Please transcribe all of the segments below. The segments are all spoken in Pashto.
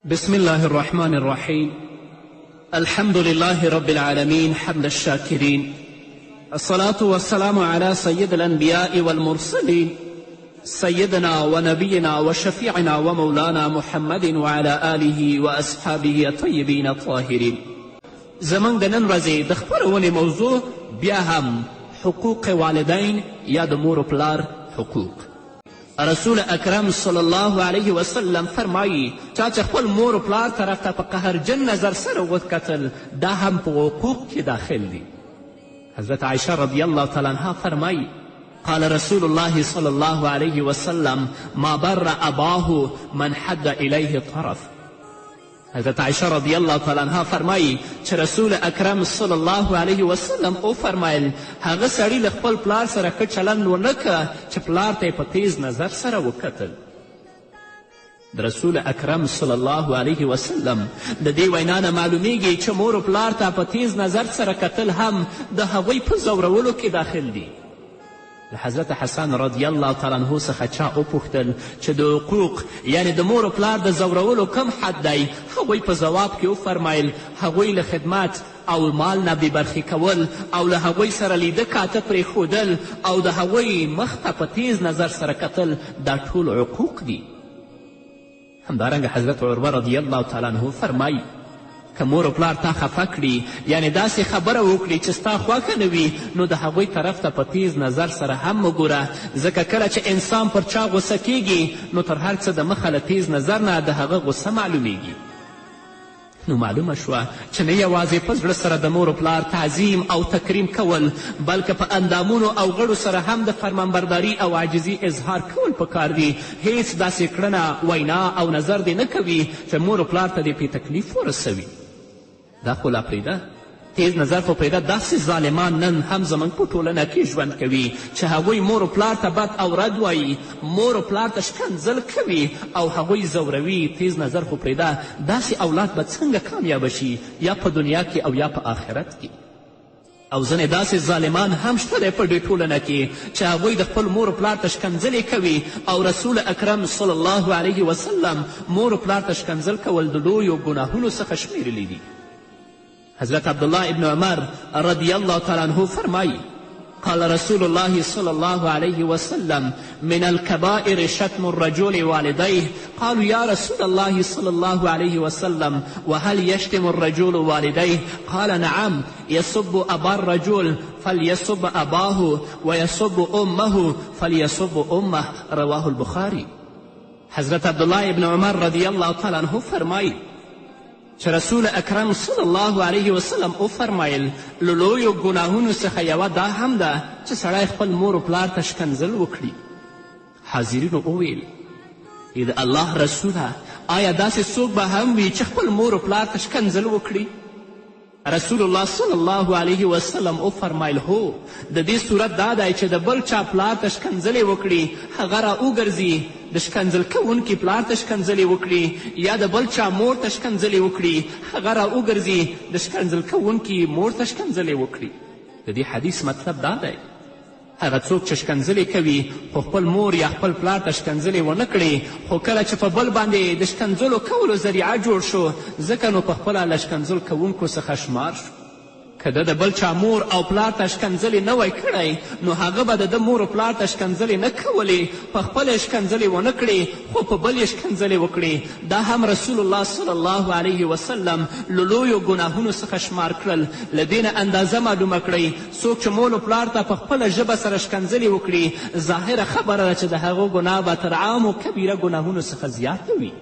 بسم الله الرحمن الرحيم. الحمد لله رب العالمين حمد الشاكرين، الصلاة والسلام على سيد الأنبياء والمرسلين، سيدنا ونبينا وشفيعنا ومولانا محمد وعلى آله وأصحابه الطيبين الطاهرين. زمونږ د نن ورځې د خپرونې موضوع بیا هم حقوق والدین یا د مور و پلار حقوق. رسول اکرم صلی الله علیه وسلم فرمایي چا چې خپل مور و پلار طرف ته په قهرجن نظر سره وکتل دا هم په حقوق کې داخل دي. حضرت عایشه رضی الله تعالی عنها فرمایي قال رسول الله صلی الله علیه وسلم ما بر اباه من حد الیه طرف. حضرت عایشه رضی الله تعالی عنها فرمایي چې رسول اکرم صلی الله علیه وسلم وفرمایل هغه سړي له خپل پلار سره ښه چلند ونه که چې پلار ته یې په تیز نظر سره وکتل. د رسول اکرم صلی الله علیه وسلم د دې وینا نه معلومیږي چې مور و پلار ته په تیز نظر سره کتل هم د هغوی په ځورولو کې داخل دي. له حضرت حسن رضی الله تعالی عنه څخه چا وپوښتل چې د حقوق یعنې د مور و پلار د ځورولو کوم حد دی؟ هغوی په ځواب کې وفرمیل هغوی له خدمت او مال نه بې برخې کول او له هغوی سره لیده کاته پرېښودل او د هغوی مخ ته په تیز نظر سره کتل دا ټول عقوق دي. همدارنګه حضرت عروه رضی الله تعالی عنه فرمایي که مور و پلار تا خفه کړي یعنې داسې خبره وکړي چې ستا خوښه نه وي نو د هغوی طرف ته په تیز نظر سره هم مه ګوره، ځکه کله چې انسان پر چا غوسه کیږي نو تر هر څه د مخه له تیز نظر نه د هغه غوسه معلومیږي. نو معلومه شوه چې نه یوازې په زړه سره د مور و پلار تعظیم او تکریم کول بلکه په اندامونو او غړو سره هم د فرمانبرداري او عاجزي اظهار کول پکار دي. هیڅ داسې کړنه، وینا او نظر دې نه کوي چې مور و پلار ته دې پې تکلیف ورسوي. دا خو لا پرېږده، تیز نظر خو پرېږده، داسې ظالمان نن هم زموږ په ټولنه کې ژوند کوي چې هغوی مور و پلار ته بد او رد وایي، مور و پلار ته ښکنځل کوي او هغوی ځوروي. تیز نظر خو پرېږده، داسې اولاد به څنګه کامیابه شي یا په دنیا کې او یا په آخرت کې. او ځینې داسې ظالمان هم شته دی په دې ټولنه کې چې هغوی د خپل مور و پلار ته ښکنځلې کوي او رسول اکرم صلی الله علیه وسلم مور و پلار ته ښکنځل کول د لویو ګناهونو څخه شمیرلي دي. حضرت عبدالله ابن عمر رضی الله تعالی عنه فرمایي قال رسول الله صلى الله عليه وسلم من الكبائر شتم الرجل والديه. قالوا يا رسول الله صلى الله عليه وسلم وهل يشتم الرجل والديه؟ قال نعم، يسب أبا الرجل فليسب أباه ويسب أمه فليسب أمه. رواه البخاري. حضرت عبدالله ابن عمر رضی الله تعالی عنه فرمایي چې رسول اکرم صلی الله علیه وسلم وفرمایل له لویو ګناهونو څخه یوه دا هم ده چې سړی خپل مور و پلار ته ښکنځل وکړي. حاضرینو وویل ای د الله رسوله، آیا داسې څوک به هم وي چې خپل مور و پلار ته ښکنځل وکړي؟ رسول الله صلی الله علیه وسلم وفرمیل هو، د دې صورت دا دی چې د بل چا پلار ته ښکنځلې وکړي، هغه را وګرځي د ښکنځل کوونکي پلار ته ښکنځلې وکړي یا د بل چا مور ته ښکنځلې وکړي، هغه را وګرځي د ښکنځل کوونکي مور ته ښکنځلې وکړي. د دې حدیث مطلب دا دی هغه څوک چې ښکنځلې کوي خو خپل مور یا خپل پلار ته ښکنځلې ونه کړي، خو کله چې په بل باندې د ښکنځلو کولو ذریعه جوړ شو ځکه نو په خپله له ښکنځل کوونکو څخه شمار شو. که ده د بل چا مور او پلار ته ښکنځلې نه وای کړی نو هغه به د ده مور و پلار ته ښکنځلې نه کولې، په خپله یې ښکنځلې ونه کړې خو په بل یې ښکنځلې وکړې. دا هم رسول الله صلی الله علیه وسلم له لویو ګناهونو څخه شمار کړل. له دې نه اندازه معلومه کړئ څوک چې مور و پلار ته په خپله ژبه سره ښکنځلې وکړي ظاهره خبره ده چې د هغه ګناه به تر عامو کبیره ګناهونو څخه زیاته وي.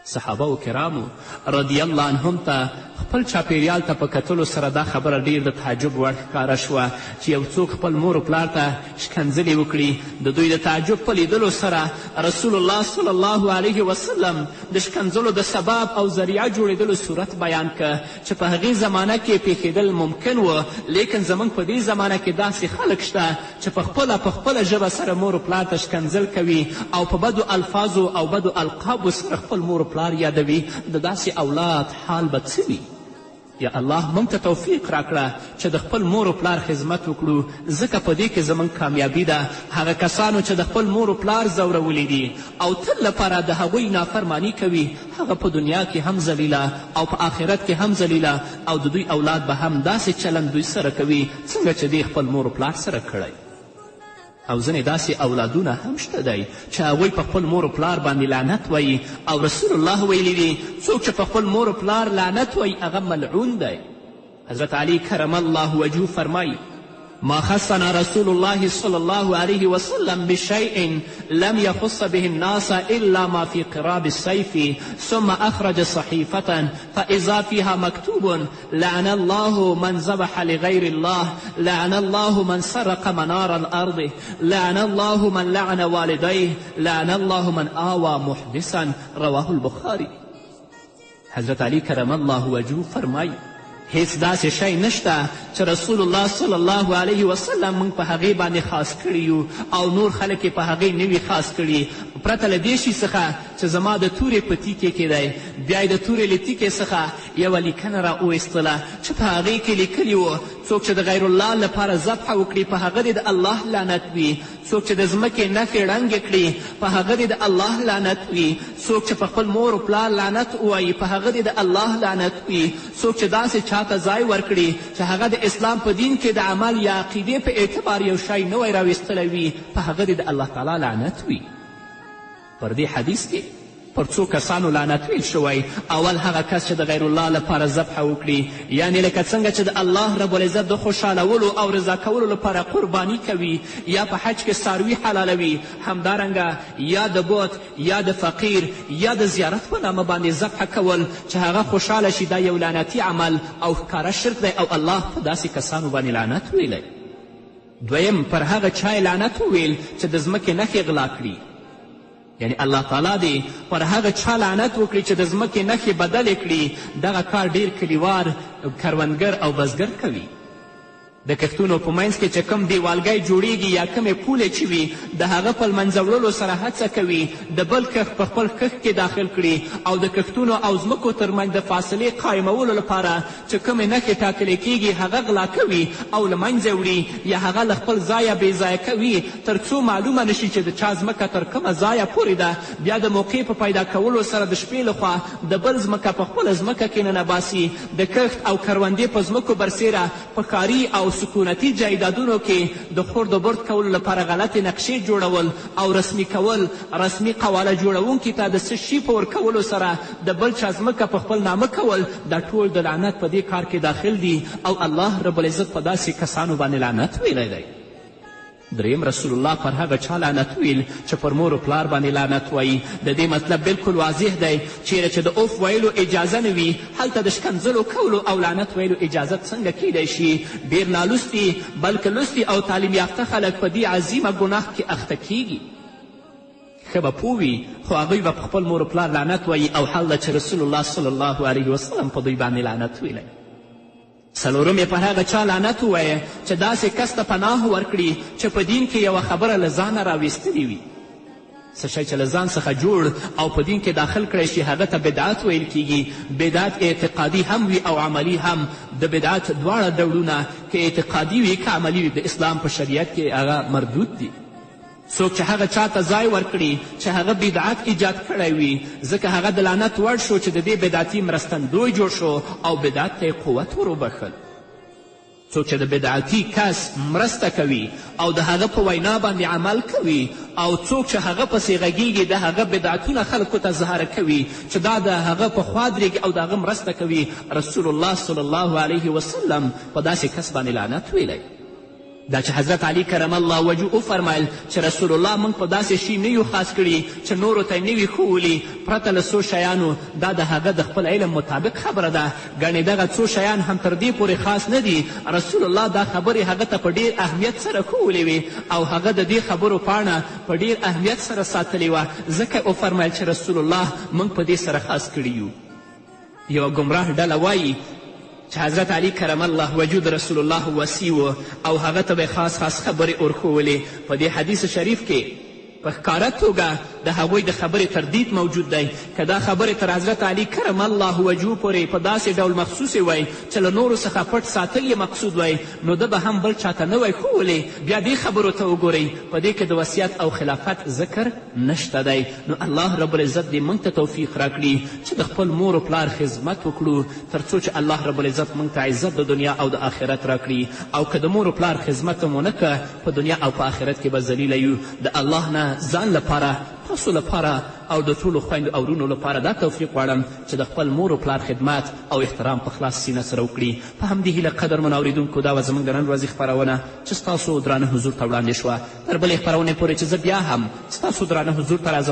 صحابه کرامو رضی الله عنهم ته خپل چاپیریال ته په کتلو سره دا خبره ډیر د تعجب وړ ښکاره شوه چې یو څوک خپل مور و پلار ته ښکنځلې وکړي. د دوی د تعجب په لیدلو سره رسول الله صلی الله علیه وسلم د ښکنځلو د سبب او ذریعه جوړېدلو صورت بیان که چې په هغې زمانه کې پېښېدل ممکن و، لیکن زموږ په دې زمانه کې داسې خلک شته چې په خپله په خپله ژبه سره مور و پلار ته ښکنځل کوي او په بدو الفاظو او بدو القابو سره خپل مور و پلار یادوي. د داسې اولاد حال به څه وي؟ یا الله موږ ته توفیق راکړه چې د خپل مور و پلار خدمت وکړو، ځکه په دې کې زموږ کامیابي ده. هغه کسانو چې د خپل مور و پلار ځورولي دي او تل لپاره د هغوی نافرماني کوي، هغه په دنیا کې هم ذلیله او په آخرت کې هم ذلیله، او د دوی اولاد به هم داسې چلند دوی سره کوي څنګه چې دې خپل مور و پلار سره کړی. او ځینې داسې اولادونه هم شته دی چې هغوی په خپل مور و پلار باندې لعنت وایي، او رسول الله ویلي دي څوک چې په خپل مور و پلار لعنت وایي هغه ملعون دی. حضرت علی کرم الله وجهه فرمایي: ما خصنا رسول الله صلی الله علیه وسلم بشیء لم يخص به الناس إلا ما في قراب السيف، ثم أخرج صحيفة فإذا فيها مكتوب: لعن الله من ذبح لغير الله، لعن الله من سرق منار الأرض، لعن الله من لعن والديه، لعن الله من آوى محدثا. رواه البخاري. حضرت علی کرم الله وجهه فرمایي: هیڅ داسې شی نشته چې رسول الله صلی الله علیه وسلم موږ په هغې باندې خاص کړي یو او نور خلک یې په هغې نه وي خاص کړي، پرته له دې شي څخه چې زما د تورې په تیکې کې دی. بیا یې د تورې له تیکې څخه یوه لیکنه را وویستله چې په هغې کې لیکلي و: څوک چې د غیر الله لپاره ذبحه وکړي په هغه دې د الله لعنت وي، څوک چې د ځمکې نښې ړنګې کړي په هغه دې د الله لعنت وي، څوک چې په خپل مور و پلار لعنت ووایي په هغه دې د الله لعنت وي، څوک چې داسې چاته ځای ورکړي چې هغه د اسلام په دین کې د عمل یا عقیدې په اعتبار یو شی نوی راویستلی وي په هغه دې د الله تعالی لعنت وي. پر دې حدیث کې پر څو کسانو لعنت ویل شوی. اول هغه کس چې د غیر الله لپاره ذبحه وکړي، یعنې لکه څنګه چې د الله رب العزت د خوشحالولو او رضا کولو لپاره قرباني کوي یا په حج کې څاروي حلالوي، همدارنګه یا د بت یا د فقیر یا د زیارت په نامه باندې ذبحه کول چې هغه خوشحاله شي، دا یو لعنتي عمل او ښکاره شرک دی او الله په داسې کسانو باندې لعنت ویلی. دویم، پر هغه چا یې لعنت وویل چې د ځمکې نښې غلا کړي، یعنی الله تعالی دې پر هغه چا لعنت وکړي چې د ځمکې نښې بدلې کړي. دغه کار ډیر کلیوار، کروندګر او بزګر کوي. د کښتونو په منځ کې چې کوم دیوالګی جوړیږي یا کومې پولې چې وي، د هغه په لمنځه وړلو سره هڅه کوي د بل کښت په خپل کښت کې داخل کړي، او د کښتونو او ځمکو ترمنځ د فاصلې قایمولو لپاره چې کومې نښې ټاکلې کیږي هغه غلا کوي او له منځه وړي، یا هغه له خپل ځایه بې ځایه کوي تر څو معلومه نشي چې د چا ځمکه تر کومه ځایه پورې ده. بیا د موقع په پیدا کولو سره د شپې لخوا د بل ځمکه په خپله ځمکه کې ننباسي. د کښت او کروندې په ځمکو برسېره په ښاري او سکونتي جایدادونو کې د خورد و برد کولو لپاره غلطې نقشې جوړول او رسمي کول، رسمي قواله جوړونکي ته د څه شي په ورکولو سره د بل چا ځمکه په خپل نامه کول، دا ټول د لعنت په دې کار کې داخل دي او الله رب العزت په داسې کسانو باندې لعنت ویلی دی. دریم، رسول الله پر هغه چا لعنت ویل چې پر مور و پلار باندې لعنت وایي. د دې مطلب بلکل واضح دی، چیرې چې د اوف ویلو اجازه نه وي هلته د شکنځلو کولو او لعنت ویلو اجازه څنګه کیدی شي؟ ډېر نالوستي بلکې لوستي او تعلیم یافته خلک په دې عظیمه ګناه کې اخته کیږي. ښه به پوه وي خو هغوی به په خپل مور و پلار لعنت وایي، او حال دا چې رسول الله صلی الله علیه وسلم په دوی باندې لعنت ویلی. څلورم یې پر هغه چا لعنت ووایه چې داسې کس ته پناه ورکړي چې په دین کې یوه خبره له ځانه راویستلې وي. څه شی چې له ځان څخه جوړ او په دین کې داخل کړی شي هغه ته بدعت ویل کیږي. بدعت اعتقادي هم وي او عملي هم. د بدعت دواړه ډولونه که اعتقادي وي که عملي وي د اسلام په شریعت کې هغه مردود دي. څوک چې هغه چا ته ځای ورکړي چې هغه بدعت ایجاد کړی وي، ځکه هغه د لعنت وړ شو چې د دې بدعتي مرستندوی جوړ شو او بدعت ته یې قوت ور وبښل. څوک چې د بدعتي کس مرسته کوي او د هغه په وینا باندې عمل کوي، او څوک چې هغه پسې غږیږي د هغه بدعتونه خلکو ته ظاهره کوي چې دا د هغه په خوا درېږي او د هغه مرسته کوي، رسول الله صلی الله علیه وسلم په داسې کس باندې لعنت ویلی. دا چې حضرت علی کرم الله وجهه وفرمیل چې رسول الله موږ په داسې شي نه یو خاص کړي چې نورو ته نه وي ښوولي پرته له څو شیانو، دا د هغه د خپل علم مطابق خبره ده، ګڼې دغه څو شیان هم تر دې پورې خاص نه دي. رسول الله دا خبرې هغه ته په ډېر اهمیت سره ښوولې وې او هغه د دې خبرو پاڼه په ډېر اهمیت سره ساتلې وه، ځکه وفرمیل چې رسول الله موږ په دې سره خاص کړي یو. یوه ګمراه ډله وایي چې حضرت علی کرم الله وجهه د رسول الله وصي و او هغه ته به خاص خاص خبرې ورښوولې. په دې حدیث شریف کې په ښکاره توګه د هغوی د خبرې تردید موجود دی. که دا خبرې تر حضرت علي کرم الله وجهه پورې په داسې ډول مخصوصې وای چې له نورو څخه پټ ساتل یې مقصود وای، نو ده به هم بل چاته نه وای ښوولې. بیا دې خبرو ته وګورئ، په دې کې د وصیت او خلافت ذکر نشته دی. نو الله رب العزت دې موږ ته توفیق راکړي چې د خپل مور و پلار خدمت وکړو، تر څو چې الله رب العزت موږ ته عزت د دنیا او د آخرت راکړي. او که د مور و پلار خدمت مو ونه که، په دنیا او په آخرت کې به ذلیله یو. د الله نه ځان لپاره، تاسو لپاره او د ټولو خویندو او ورونو لپاره دا توفیق غواړم چې د خپل مور و پلار خدمت او احترام په خلاص سینه سره وکړي. په همدې هیله قدرمنو اورېدونکو، دا وه زموږ د نن ورځې خپرونه چې ستاسو درانه حضور ته وړاندې شوه. تر بلې خپرونې پورې چې زه بیا هم ستاسو درانه حضور ته راځم.